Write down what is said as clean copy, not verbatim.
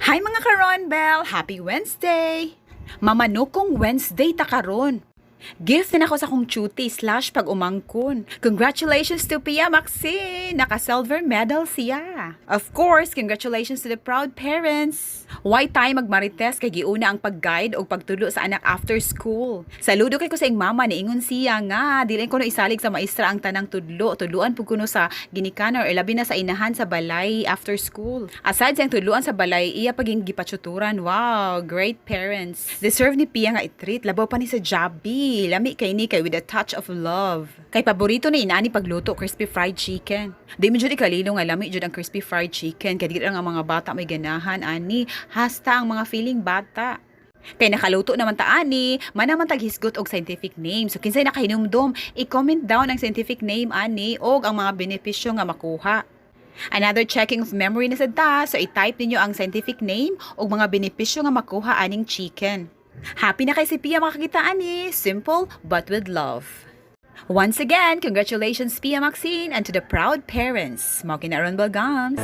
Hi, mga ka-Ronbel! Happy Wednesday! Mamanukong Wednesday ta karon. Gift na nako sa akong chuti/pag-umangkon. Congratulations to Pia Maxine! Naka-silver medal siya. Of course, congratulations to the proud parents. Why tayo magmarites kay giuna ang pag-guide o pagtulo sa anak after school. Saludo kay ko sa iyang mama, niingon siya nga dili ko no isalig sa maestra ang tanang tudlo. Tudluan pud kuno sa ginikanan or labi na sa inahan sa balay after school. Aside sa iyang tudluan sa balay, iya paging gipatsuturan. Wow, great parents. Deserve ni Pia nga i-treat. Labaw pa ni sa Jabi. Lami kay ni kay with a touch of love. Kay paborito ni inani pagluto, crispy fried chicken. Di mo jud ikalilo nga lami jud ang crispy fried chicken kay di lang ang mga bata may ganahan ani, hasta ang mga feeling bata. Kay nakaluto naman ta ani, mana man taghisgot og scientific name. So kinsay nakahinumdom, i-comment down ang scientific name ani og ang mga benepisyo nga makuha. Another checking of memory na sad ta, so i-type ninyo ang scientific name ug mga benepisyo nga makuha aning chicken. Happy na kay si Pia makakita ani, simple but with love. Once again, congratulations, Pia Maxine, and to the proud parents. Mao kina, Ron Gams.